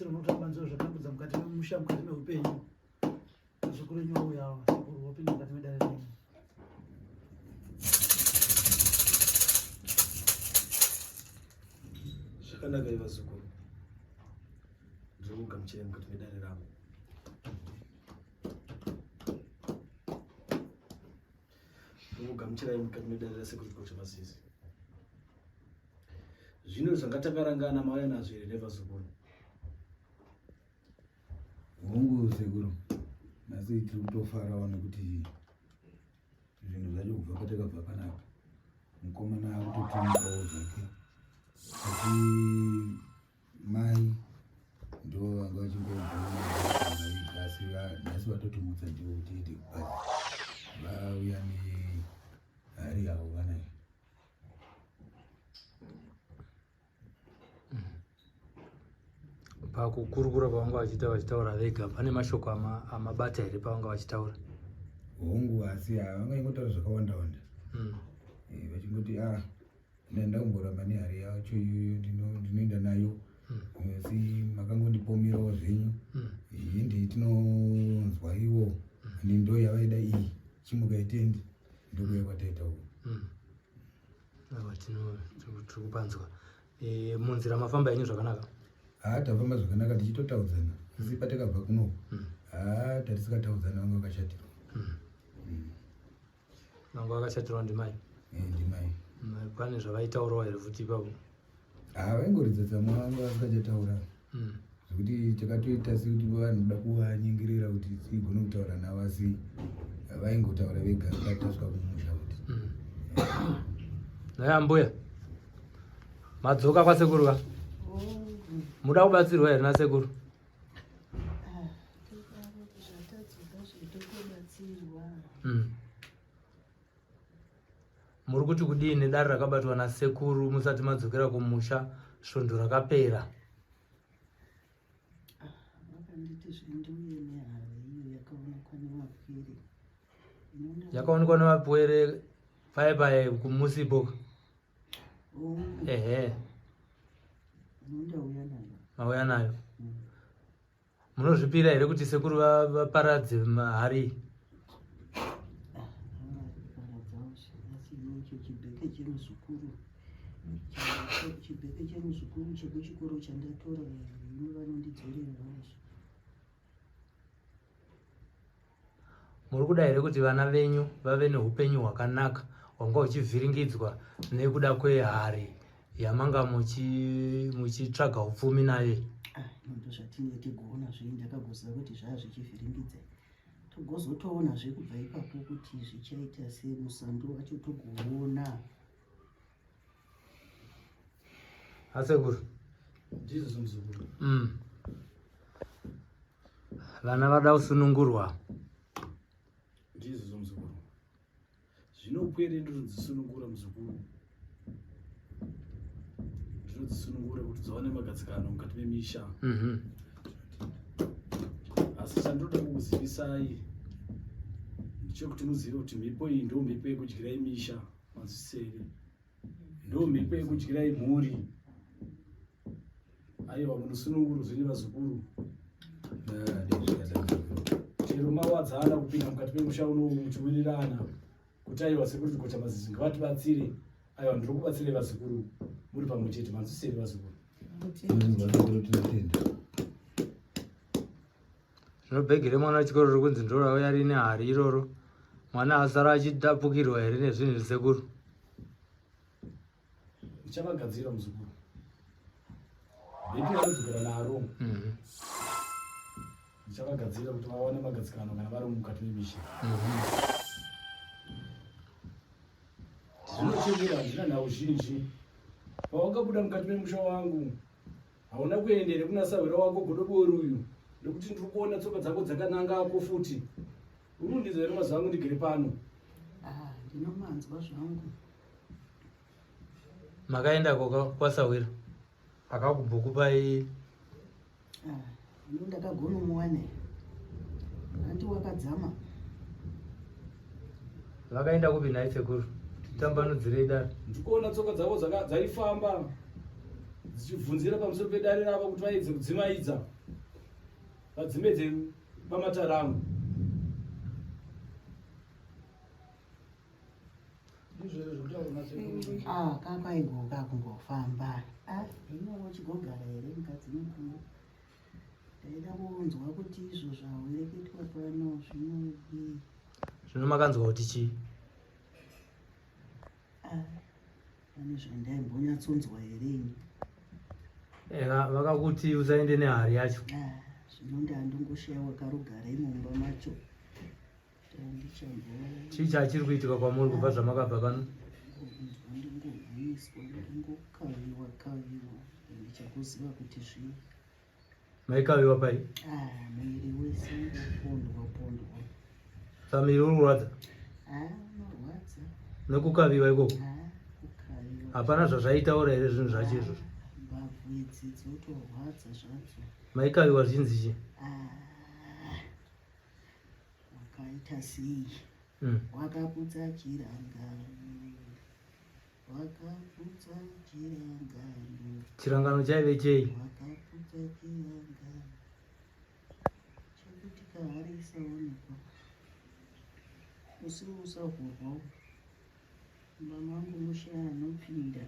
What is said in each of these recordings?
Vabatsira unotamba nzvo zvatambudza mukati memusha mukati meupenyu. Vazukuru venyu vauya ava, sekuru vapinda mukati medare renyu. Zvakanaka vazukuru. Ndiri kugamuchira mukati medare rangu. Ndinokugamuchirai mukati medare rasekuru Gocha Mazizi. Zvino zvanga takarangana mauya nazvo here nevazukuru? Hongu sekuru, nhasi tiri kutofarawo nekuti zvinhu zvacho kubva patakabva panapa mukomana akutotimukawo zvake asi mai ndo vanga vachingobva asi nhasi vatotimutsa ndivo kuti tiende kubhazi vauya nehari yavo vanayo. Pakukurukura pavanga vachiita vachitaura vega pane mashoko amabata here pavanga vachitaura? Hongu, asi havanga ingotaura zvakawanda wanda. Eh, vachingoti ah ndaenda kumboramba nehari yacho iyoyo ndinoenda nayo. Asi makangondipomerawo zvenyu. Iyi ndiyi tinonzwa iwo. Ndi ndo yavaida iyi. Chimuka itendi. Ndokuya kwataita uko. Aiwa tiri kupanzwa. E, munzira mafamba henyu zvakanaka? Haa tafamba zvakanaka tichitotaudzana. Asi patakabva kuno. Haa tatisikataudzana vanga vakashatirwa. Vanga vakashatirwa ndimai? Eh, ndimai. Pane zvavaitaurawo here futi ipapo? Haa vaingoridza tsamwa vanga vasingachataura. Zvekuti takatoita sekuti vanoda kuvanyengerera kuti tigone kutaura navo asi vaingotaura vega tasvika kumusha kuti. Naye ambuya madzoka kwasekuru ka? Muda kubatsirwa here nasekuru? Muri kuti kudii nedare rakabatwa nasekuru musati madzokera kumusha svondo rakapera? Vakanditi zvendiuye nehari iyo yakaonekwa nemapwere. Yakaonekwa nemapwere paye paye kumusipo. Ehe. Ndauya nayo. Mauya nayo. Munozvipira here kuti sekuru vaparadze hari? Chibheke chemuzukuru chekuchikoro chandatora ini vanondidzorera vazvo. Muri kuda here kuti vana venyu vave neupenyu hwakanaka hwanga huchivhiringidzwa nekuda kwehari yamanga muchitsvaga upfumi nayo? Ah, ndozvatinenge tigoona zve ndakagoziva kuti zvaa zvichivhiringidza togozotoona zve kubva ipapo kuti zvichaita sei musando wacho togoona. Asekuru. Ndizvo muzukuru. Vana vada kusunungurwa. Ndizvo muzukuru. Zvino pwere ndinodzisunungura muzukuru. Ndinodzisunungura kuti dzawane magadzikano mukati memisha. Asi chandinoda kukuzivisai ndechekuti muzive kuti mhepo iyi ndo mhepo yekudyirai misha manzwisisei. Ndo mhepo yekudyirai mhuri. Aiwa munosunungurwa zvenyu vazukuru. Chero mawadzana kupinda mukati memusha uno muchiwirirana kuti aiwa sekuru Chigocha Mazizi ngavatibatsire. Aiwa ndiri kubatsire vazukuru muri pamwe chete manzwisisei vazukuru. Zvino bhegi remwana wechikoro riri kunzi ndiro rauya rine hari iroro. Mwana asara achitapukirwa here nezvinhu zvisekuru? Ndichavagadzira muzukuru. Bhegi vanodzokera naro. Ndichavagadzira kuti vawane magadzikano kana vari mukati memisha. Zvinochengera handina nhau zhinji. Pawakabuda mukati memusha wangu hauna kuenda here kuna sahwira wako godobori uyu nekuti ndiri kuona tsoka dzako dzakanangako futi. Uri kundinzwa here mazuva angu ndigere pano? Ah, ndinomanzwa zvangu. Makaenda kwasahwira akakubhukupai? Ah, ini ndakagonomuwana hanti wakadzama. Vakaenda kupi nhai sekuru? Tambanudzirei dare. Ndikuona tsoka dzavo dzaifamba. Dzichibvunzira pamusoro pedare ravo kuti vaedze kudzimaidza vadzimedze pamatare angu. Ah, kakwaigova kungofamba. Ah, hino wochigogara here mukadzi mukuru? Ndaida kunzwa kuti izvo zvawereketwa pano zvinodii. Zvino makanzwa kuti chii? Ah, pane zvandaimbonyatsonzwa here ini? Eh, vakakuti usaende nehari yacho. Ah, zvino ndandongoshayiwa karugare mumba macho. Chii chachiri kuitika kwamuri kubva zvamakabva pano? Ndingomhanyiswa, ndingokaviwa kaviwa, ndichakuziva kuti zvii. Maikaviwa pai? Ah, muviri wese ungopondwa pondwa. Family uri kurwadza? Ah, unorwadza. Nekukaviwa ikoko? Ah, kukaviwa. Hapana zvazvaitaura here zvinhu zvacho izvozvo? Mbabvu idzi dzotorwadza zvadzo. Maikaviwa zvichinzi chii? Ah. Wakaita sei? Wakaputsa chirangano. Wakaputsa chirangano. Chirangano chaive chei? Wakaputsa chirangano. Chekuti kahari isaonekwa. Usiku usavhurwa. Mumba mangu mushaya anopinda.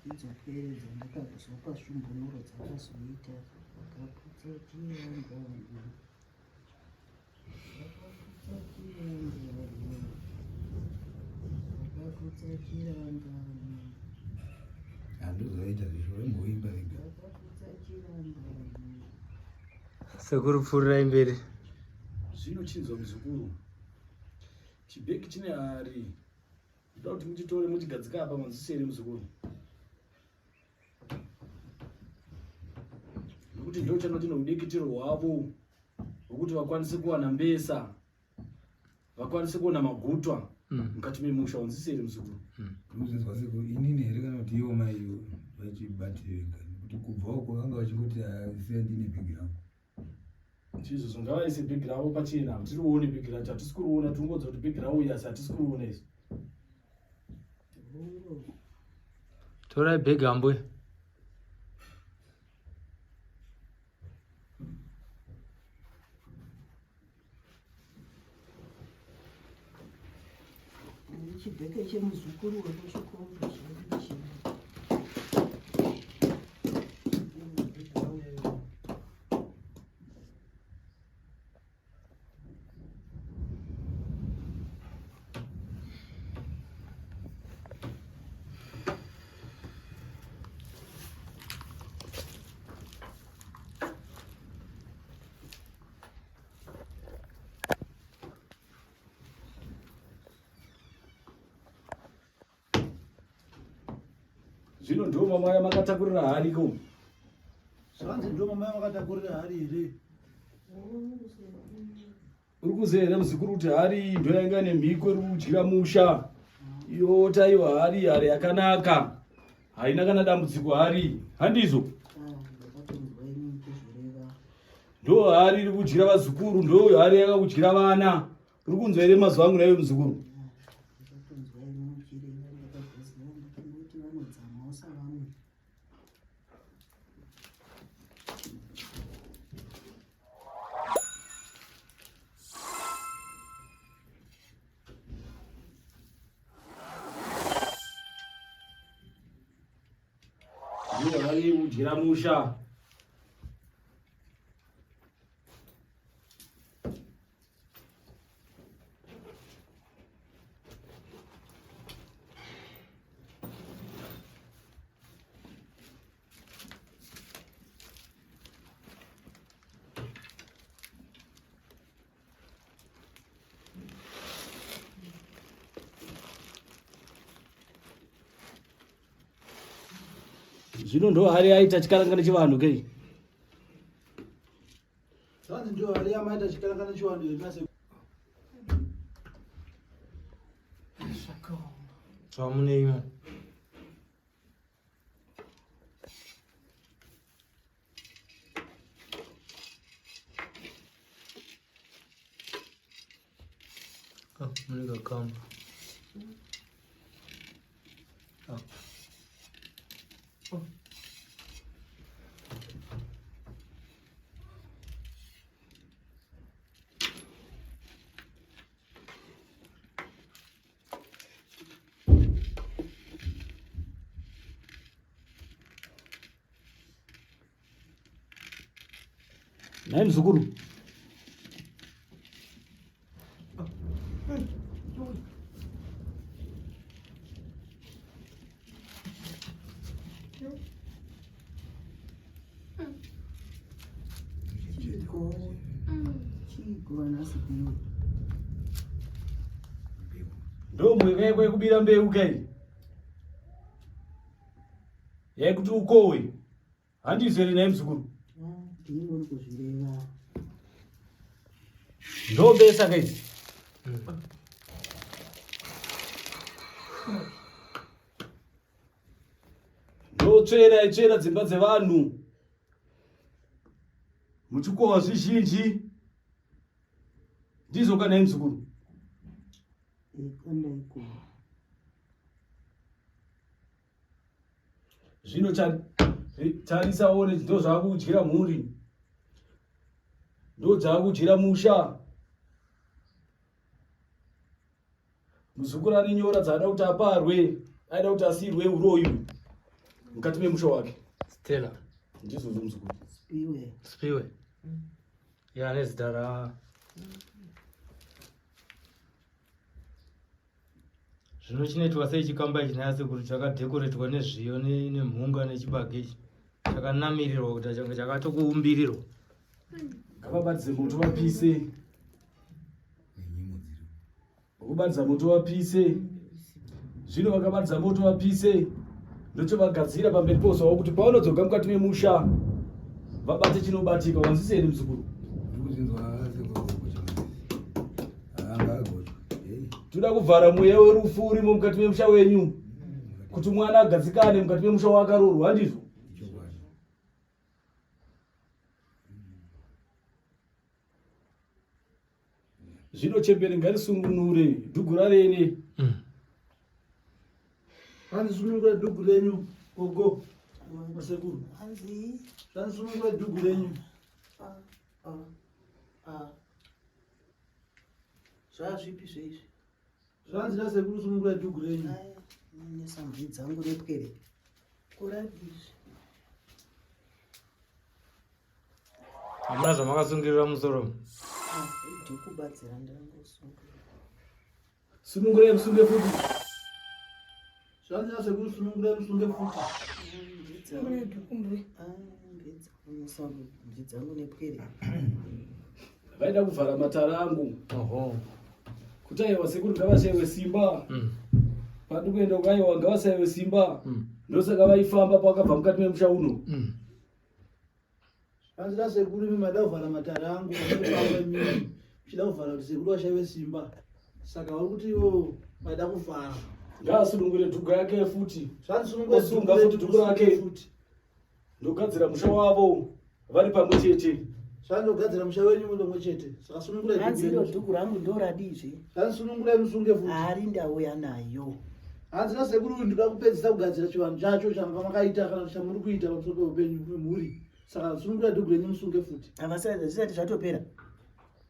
Idzopere dzandakazopa svumbunuro dzakazoita vakaputsa chirangano vakaputsa chirangano vakaputsa chirangano Handizoita zvisho vemboimba vega. vakaputsa chirangano. Sekuru pfuurirai mberi. Zvino chinzwa muzukuru, chibhegi chine hari. Ndoda kuti muchitore muchigadzika apa manzwisi here muzukuru? Nokuti ndo chanoti noudikitiro hwavo hwekuti vakwanise kuwana mbesa, vakwanise kuona magutwa mukati memusha. Wanzwisi here muzukuru? Ndikuzvinzwa sekuru inini here kana kuti ivo mai vachibate vega nekuti kubva uko vanga vachingoti siya ndine bhegi rangu. Ndizvozvo, ngavaise bhegi ravo pachena, tirione bhegi racho, hatisi kuriona, tiringodza kuti bhegi rauya asi hatisi kuriona isu. Torai bhegi ambuya. Chibheke chemuzukuru wekuchikoro chaichi. Zvino ndo mama yamakatakurira hari ko? Zvanzi ndo mama yamakatakurira hari here? Uri kuziva here muzukuru kuti hari iyi ndo yanga nemhiko iri kudyira musha? Yota iyo hari, hari yakanaka, haina kana dambudziko hari, handizvo? Ndo hari iri kudyira vazukuru, ndo hari yakakudyira vana. Uri kunzwa here mazuva angu naiwe muzukuru? Ndiyo hari kudyira musha. Zvino ndo hari yaita chikaranga nechivanhu kei? Zvanzi ndiyo hari yamaita chikaranga nechivanhu here nase? Zvakaoma. Zvamune imo. Ah, mune kakamba. Ah. Nhai muzukuru. Ndomweka yako yekubira mbeu kai yekuti ukowe handizvo here nhai muzukuru ndini kuzvireva ndombesa kaidzi ndotsvera itsvera dzimba dzevanhu muchikohwa zvizhinji ndizvo kana muzukuru zvino tarisa one ndo zvakudyira mhuri ndo dzakudyira musha Muzukuru ane nyora dzaada kuti aparwe, aida kuti asiirwe uroyi mukati memusha wake. Stella. Ndizvozvo muzukuru. Spiwe. Spiwe. Ya nezita ra Zvino chinoitwa sei chikamba ichi nhai sekuru chakadhekoretwa nezviyo nemhunga nechibage ichi chakanamirirwa kuti change chakatokuumbirirwa. Ngavabatidze moto vapise. Vokubatidza moto vapise. Zvino vakabatidza moto vapise ndochovagadzira pamberi pozuva kuti pavanodzoka mukati memusha vabate chinobatika. Wanzwise here muzukuru? Toda kuvhara mweya werufu urimo mukati memusha wenyu kuti mwana agadzikane mukati memusha waakaroorwa, handizvo? Zvino chembere ngarisungunure dhugu rarene. Hanzi sunungura dhugu renyu gogo masekuru. Hanzi Hanzi sunungura dhugu renyu. Ah, ah, ah. Zvazvipi zveizvi? Zvanzi nasekuru sunungura dhugu renyu. Nesambi dzangu nepwere. Kuradizvi. Hamuna zvamakasungirira musoro. Ah, dhuku batsira ndangosungira. Sunungurai musunge futi. Zvanzi nasekuru sunungurai musunge futi. Mbi dzangu nepwere. Vaida kuvhara matara angu. Oho. Kuti aiwa sekuru ngavashaiwe simba. Pandi kuenda ukaiwa ngavashaiwe simba. Ndosaka vaifamba pakabva mukati memusha uno. Hanzi nasekuru imi maida kuvhara matare angu pamwe imimi muchida kuvhara kuti sekuru vashaiwe simba saka vari kuti ivo vaida kuvhara. Ngaasunungure dhugu yake futi. Zvanzi sunungure Osunga futi dhugu rake. futi. Ndogadzira musha wavo vari pamwe chete. Zvanzi ndogadzira musha wenyu muri pamwe chete. Saka sunungurai dhugu Hanzi iro renyu. dhuku rangu ndoradizve. Zvanzi sunungurai musunge futi. Hari ndauya nayo. Hanzi nasekuru uyu ndinoda kupedzisa kugadzira chivanhu chacho chamanga makaita kana kuti chamuri kuita pamusoro peupenyu hwemhuri. Saka sunungurai dhugu renyu musunge futi. Havasati zvisati zvatopera.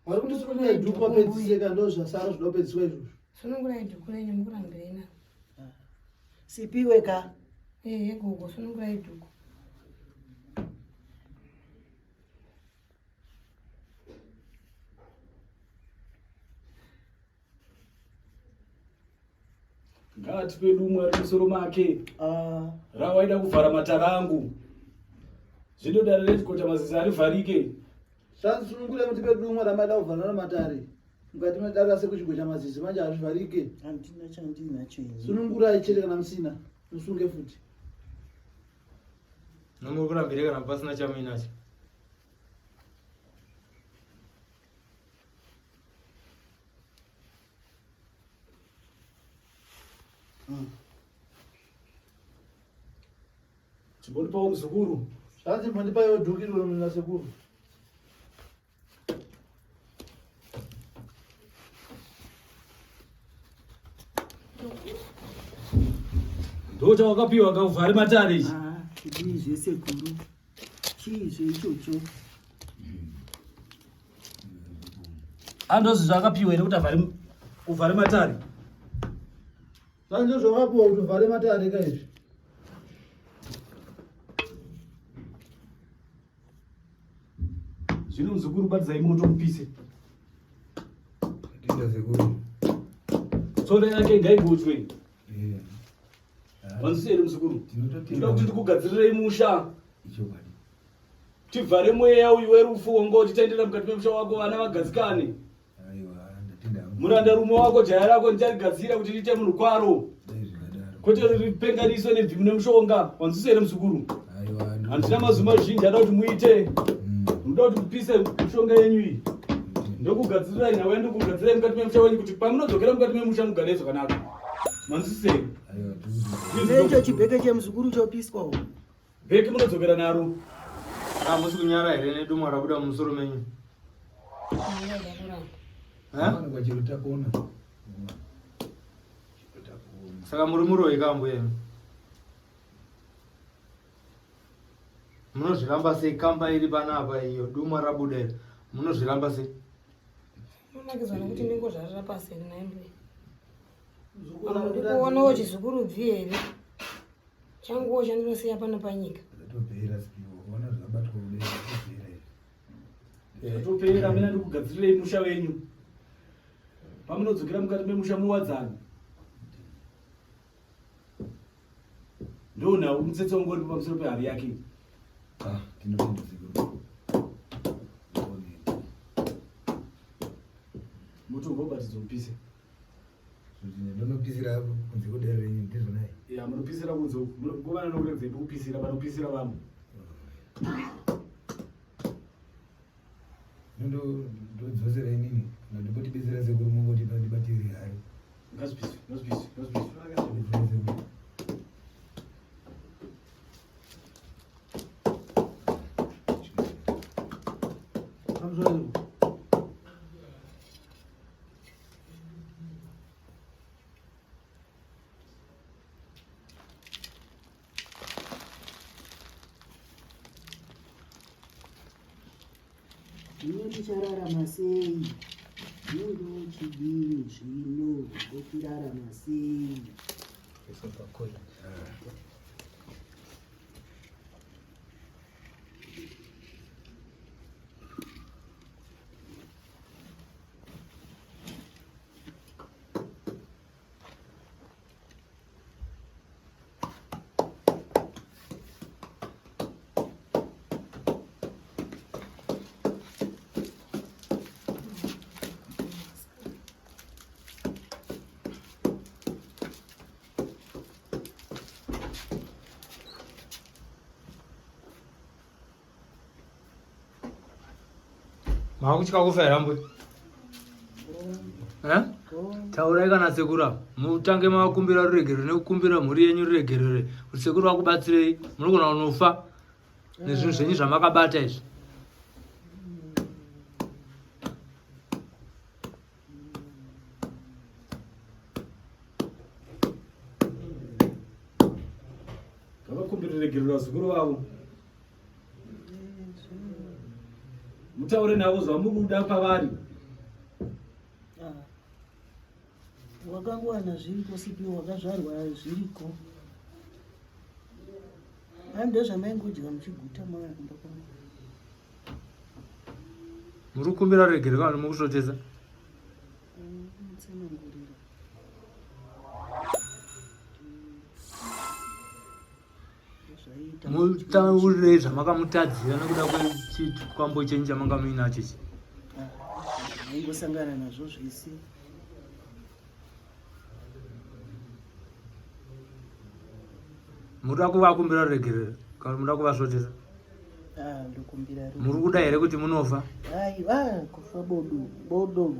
Vari kuti sunungurai dhuku vapedzise kana ndozvasara zvinoda kupedziswa izvozvo. Sunungurai dhuku renyu mukurambirei naro. Sipiwe ka. Ehe gogo sunungurai dhuku. Ngaatipe dumwa remusoro make. Ah. Rawaida kuvhara matara angu. Zvino dare rechigota mazizi arivharike. Zvansunungure mutipe dumwa ramaida kuvhara namatare. Mukati medare rasekuchigo chamazizi manje hazvivharike. Handina chandinacho ini. Sunungurai chete kana musina. Musunge futi. Nomuri kurambire kana pasina chamuinacho. Chimbondipawo muzukuru. Zvanzi mbondipaiwo dhuku iro nasekuru. Ndochawakapiwa kauvhare matare ichi. Ah. Chidii zvesekuru? Chii zveichocho? Andozi zvakapiwa here kuti avhare uvhare matare? Zvanzi zvakapiwa kuti uvhare matare ka izvi. Zvino muzukuru batidzai moto mupise. Tenda sekuru. Tsoro yake ngaigochwe. Yeah. Wanzwisa here muzukuru? Ndinoda kuti ndikugadzirirei musha. Ichokwadi. Tivhare mweya uyu werufu wongoti taendera mukati memusha wako vana vagadzikane. Aiwa, ndatenda. Muranda rume wako jaya rako ndicharigadzira kuti riite munhu kwaro. Kwete ripenganiswe nebvimu nemushonga. Wanzwisa here muzukuru? Aiwa. Handina mazwi mazhinji ada kuti muite. Ndinoda kuti mupise mishonga yenyu iyi. Ndokugadzirirai nhau yandikugadzirai mukati memusha wenyu kuti pamunodzokera mukati memusha mugare zvakanaka. Manzwisisei? Icho chibheke chemuzukuru chopiswa uko. Bheke munodzokera naro. Hamusi kunyara here nedumwa rabuda mumusoro menyu? Saka muri muroyi kambuya imi? Munozviramba sei kamba iri panapa iyo dumwa rabuda iri? Munozviramba sei? Unonakidzwa nekuti ndingozvarira pasi here nhai mbuya? Ndikuonawo chizukuru bvi here? Changuwo chandinosiya pano panyika. Zvatopera sipiwo, ona zvabatwa kudai zvatopera izvi. Zvatopera mina ndikugadzirirei musha wenyu. Pamunodzokera mukati memusha muwadzane. Ndonhau mutsetse wangu uri pamusoro pehari yake. Ah, tinotenda sekuru. Moto ungobatidzwa upise. Ndonopisira kunze kudare renyu ndizvona Ya, munopisira kunze uku. Munovana nokuregedza pekupisira panopisira vamwe. Ndodzosera inini kana ndingotibetsera sekuru mongoti ndibatire hari. Ngazvipiswe, ngazvipiswe, ngazvipiswe. Pamusoro. Zvino tichararama sei? Zvino ndochidini zvino? Ndochirarama sei? Makutya kufa here ambuya? Eh? Taurai kana sekuru ava mutange mavakumbira ruregerero nekukumbira mhuri yenyu ruregerero kuti sekuru vakubatsirei munogona kunofa nezvinhu zvenyu zvamakabata izvi. Ngavakumbire ruregerero vazukuru vavo. Mutaure navo zvamuri kuda pavari. Ah. Wakangowana zviriko sipi wakazvarwa zviriko. Ai ndozvamaingodya muchiguta mauya kumba kwangu. Muri kukumbira ruregerero kana mukusvotesa? Mutsanangurira. Mutaurirei zvamakamutadzira nekuda kwechikwambo chenyu chamanga muinacho ichi. Maingosangana nazvo zvese. Munoda kuvakumbira ruregerero kana munoda kuvasvotesa? Ah, ndokumbira Muri kuda here kuti munofa? Aiwa, kufa bodo, bodo.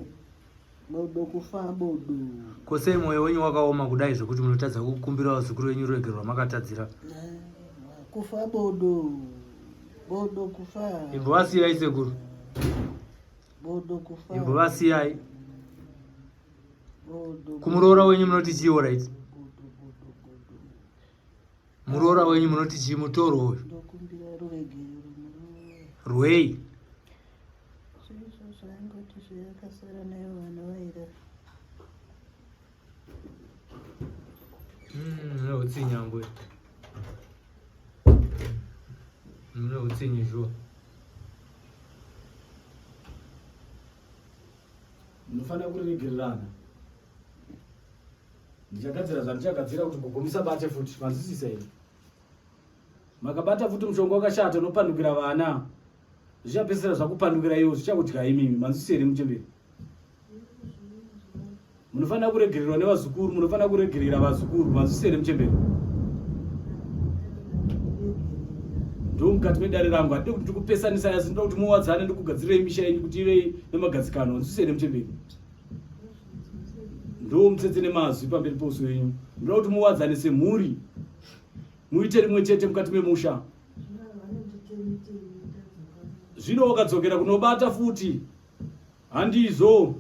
Bodo kufa bodo. Ko sei mwoyo wenyu wakaoma kudai zvekuti munotadza kukumbira vazukuru venyu ruregerero rwamakatadzira? Kufa bodo. Bodo kufa. Imbovasiyai sekuru. Bodo kufa. Imbovasiyai. Bodo. Kumuroora wenyu munoti chii right? Bodo, bodo, bodo. Muroora wenyu munoti chii mutoro uyu? Ndokumbira ruregerero muroora. Rwei? Zvezvo zvaangoti zvayakasara nayo vana vairara. Mune hutsinye ambuya. Mune hutsinye shuwa. Munofanira kuregererana. Ndichagadzira zvandichagadzira kuti gogo musabate futi, manzwisisa here? Makabata futi mushonga wakashata unopandukira vana. Zvichapedzisira zvakupandukira iwo zvichakudya imimi, manzwisisa here muchembere? Munofanira kuregererwa nevazukuru, munofanira kuregerera vazukuru, manzwisisa here muchembere? Ndomukati medare rangu, handidi kuti ndikupesanisai asi ndinoda kuti muwadzane ndikugadzirei misha yenyu kuti ive nemagadzikano, manzwisisa here muchembere? Ndomutsetse nemazwi pamberi pouso wenyu, ndinoda kuti muwadzane semhuri, muite rimwe chete mukati memusha. Zvino wakadzokera kunobata futi Handizvo,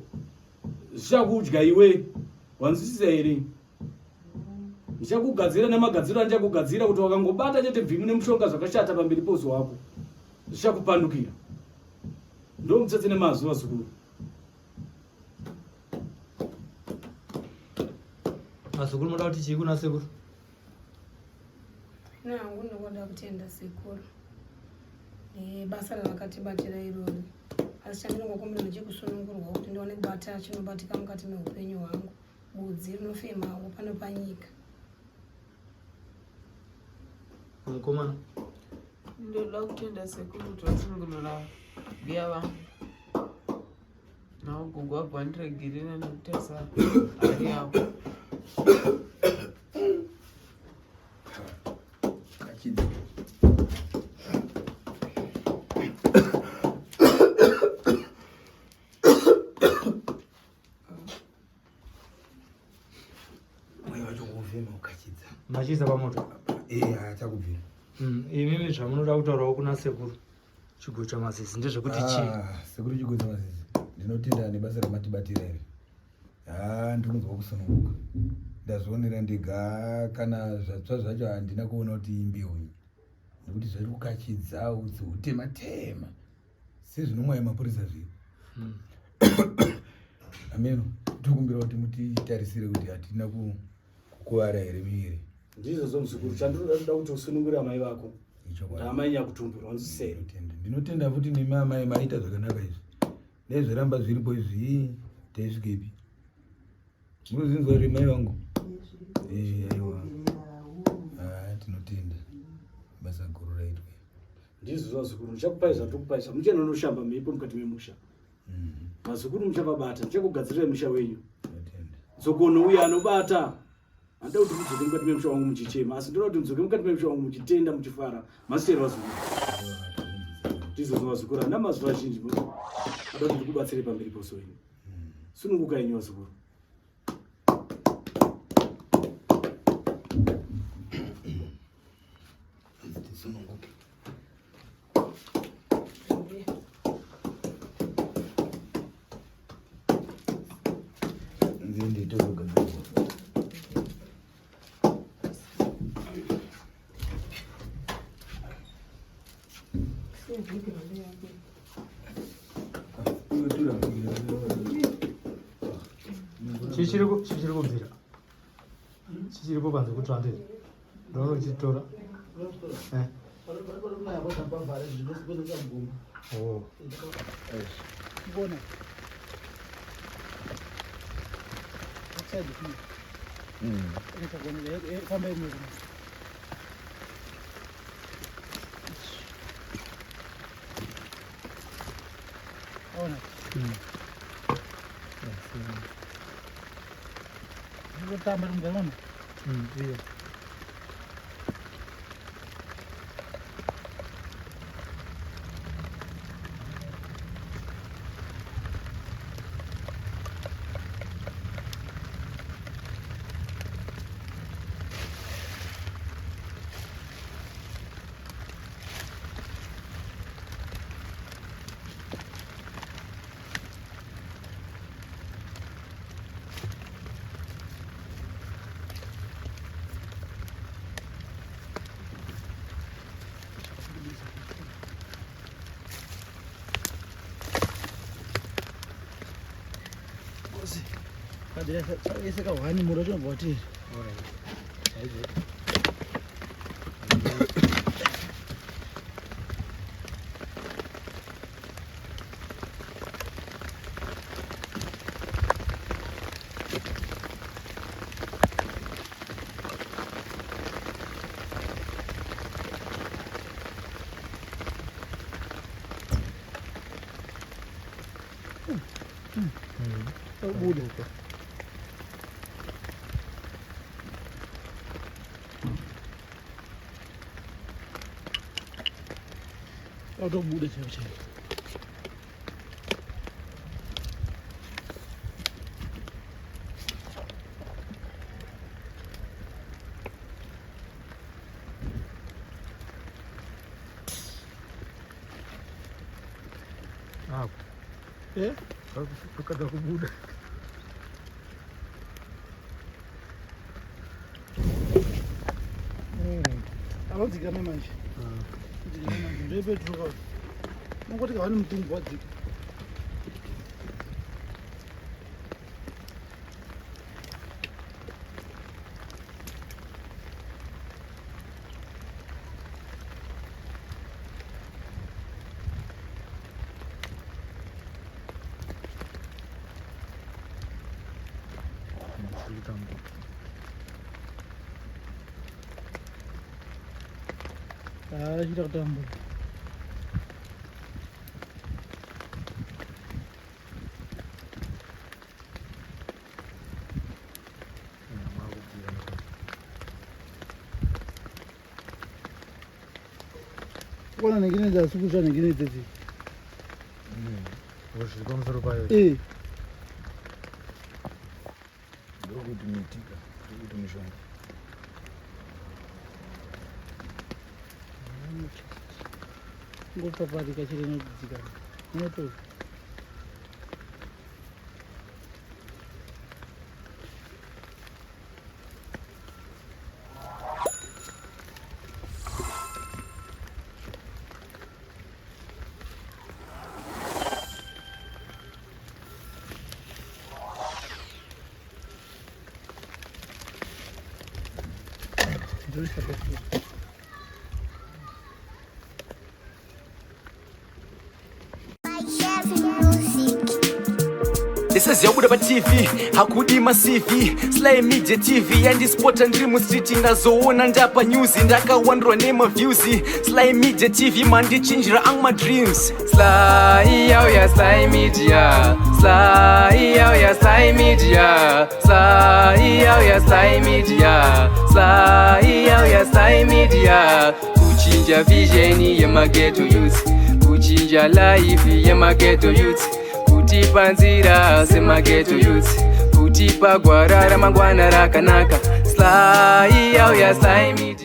zvichakudya iwe. Wanzwisisa here? Ndichakugadzira nemagadziro andichakugadzira kuti wakangobata chete bvimu nemushonga zvakashata pamberi pouso wako, zvichakupandukira. Ndomutsetse nemazwi vazukuru. Vazukuru moda kuti chii kuna sekuru? Ini hangu ndinoda kutenda sekuru nebasa ravakatibatira irori, asi chandinongokumbira ndechekusunungurwa kuti ndiwane kubata chinobatika mukati meupenyu hwangu, budzi rinofemawo pano panyika. Mukomana, Ndoda kutenda sekuru kuti vasunungura mbuya vangu. Nawo gogo wabva wandiregerera nekutarisa hari yavo. Kachidzi. Mweya wacho kufema ukachidza. Machiisa pamoto? Eh, achakubvira. Imimi zvamunoda kutaurawo kuna sekuru Chigocha Mazizi ndezvekuti chii? Ah, sekuru Chigocha Mazizi, ndinotenda nebasa ramatibatira iri. Ah, ndinonzwa kusununguka. Ndazvionera ndega kana zvatsva zvacho handina kuona kuti imbeu iyi. Nekuti zviri kukachidza utsi hutema tema. Sezvinomwaya mapurisa zviya. Ameno, tokumbira kuti mutitarisire kuti hatina kukuvara here miviri. Ndizvozvo muzukuru, chandinoda ndoda kuti usunungure amai vako. Ichokwadi. Ndamai nyakutumbura, wanzwisei? Ndinotenda. Ndinotenda futi nemi amai maita zvakanaka izvi. Dai zvaramba zviripo izvi taisvikepi. Munozvinzwa here mai vangu? Eh, aiwa. Ah, tinotenda. Basa guru raitwa. Ndizvo vazukuru, ndichakupai zvandikupai zvamuchena unoshamba mhepo mukati memusha. Vazukuru muchavabata, ndichakugadzirirai musha wenyu. Tinotenda. Dzokono uya anobata. Handida kuti mudzoke mukati memusha wangu muchichema, asi ndoda kuti mudzoke mukati memusha wangu muchitenda, muchifara. Maswera vazukuru. Ndizvozvo vazukuru, handina mazuva azhinji ada kuti ndikubatsire pamberi pose wenyu. Sunungukai henyu vazukuru. Tisununguke. Nzinde itozogadzirwa. Chichiri kubvira. Chichiripo panze kutsva ndizvo. Ndinoona uchitora. Eh. Oh. Mbona? Outside here. Famba imwe. Ona. Ndikutamba kumbeona. Iyo. Kadira ese kahwani muro chinobva watiri. Buda. Autobuda chaivo chaivo. Eh? Kukada kubuda. Anodzikame manje. Dzikame manje. Ndoipetruka. Unongoti kahwani mutumbu wadzika. Ah, chiita kutambura. Kona nengine dzasukusha nengine dzedzi. Zviri pamusoro payo. Eh. Ndokuti mitika, ndokuti mishonga. Ngopaparika chiri inodzika. Inoto. Ndoisa petrol. Ndisaziva kubuda paTV hakudi maCV. Sly Media TV yandispota ndiri mustreet, ndazoona ndapa news, ndakawandirwa nemaviews. Sly Media TV mandichinjira ang madreams. Sly yauya Sly Media, Sly yauya Sly Media, Sly yauya Sly Media, Sly yauya Sly Media. Kuchinja vision yemageto youth, kuchinja life yemageto youth, kutipa nzira semageto youth, kutipa gwara ramangwana rakanaka. Sly yauya Sly Media.